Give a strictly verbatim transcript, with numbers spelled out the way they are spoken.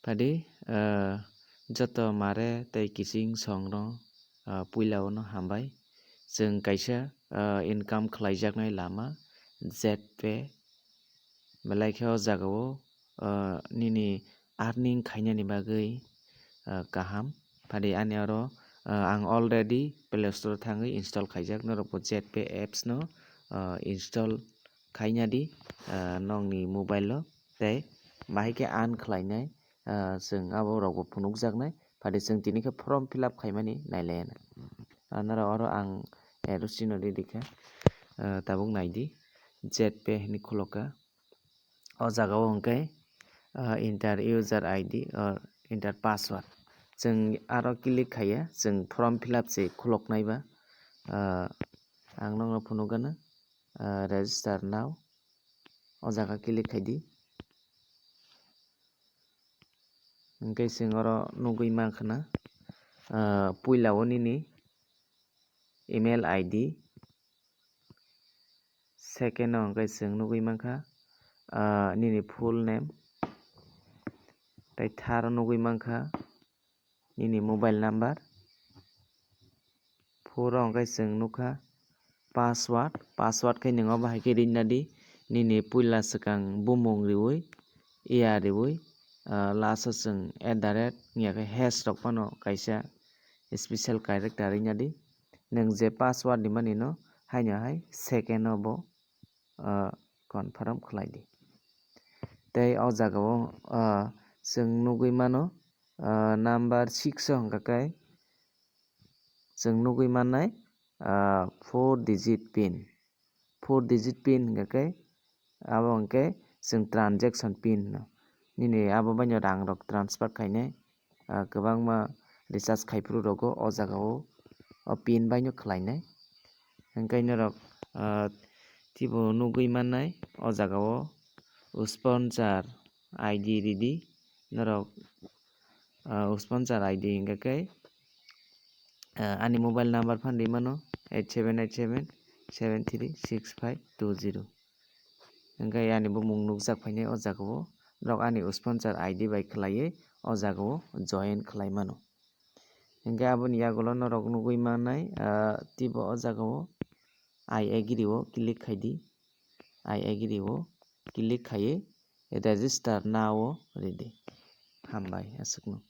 Phadi, ah, joto mare tei kiching songno, ah, puila ono hambai. Chwng kaisa, ah, income khlaijaknai lama Jetpay. Belai khe o jagao, ah, nini earning khainani bagwi, ah, kaham. Phadi ani oro, ah, ang already Play Store thangwi install khaijak. Norokbo Jetpay apps no, ah, install khaina di, ah, nokni mobile o tei bahai khe earn khlainai, ah, chwng abo rokbo phunukjaknai. Phadi chwng tini khe form fill up khaimani nailaianai. Ah, norok oro ang, eh, aro chini ridi khe, ah, tabuk naidi Jetpay hinwi khulokha. O jagao hwnkhe, ah, enter user I D or enter password. Chwng aro click khaiya, chwng form fill up se khuloknai ba. Ah, ang nokno phunukgano, ah, register now. O jaga click khaidi. Hwnkhe chwng oro nugwi mankha na, ah, puila o nini email I D, second o hwnkhe chwng nugwi mankha, ah, nini full name, tei third o nugwi mankha nini mobile number, four o hwnkhe chwng nukha password, password khe nwng obo hai khe rinna di, nini puila swkang bumung riwi, year riwi, ah, last o chwng at the rate wngya khe hash rok phano kaisa special character rinna di, nwng je password rimani no haino hai second o bo, ah, confirm khlai di. Tei o jagao, ah, chwng nugwi mano, ah, number six o hwnkha khe chwng nugwi mannai, ah, four digit pin. Four digit pin hwnkha khe abo hwnkhe chwng transaction pin hwno. Nini abo baino rang rok transfer khainai, ah, kwbangma recharge khaiphuru rogo o jagao o pin baino khlainai. Hwnkhe norok, ah, teibo nugwi mannai o jagao sponsor I D ridi norok, ah, sponsor I D hwnkha khe, ah, ani mobile number phan rimano eight seven eight seven seven three six five two zero. Hwnkhe ani bumung nukjak phainai o jagao, norok ani sponsor I D bai khlaiwi o jagao join khlai mano. Hwnkhe aboni yagulo norok nugwi mannai, ah, teibo o jagao I agree o click khaidi, I agree o click khaiwi register now o ridi. Hambai aswkno.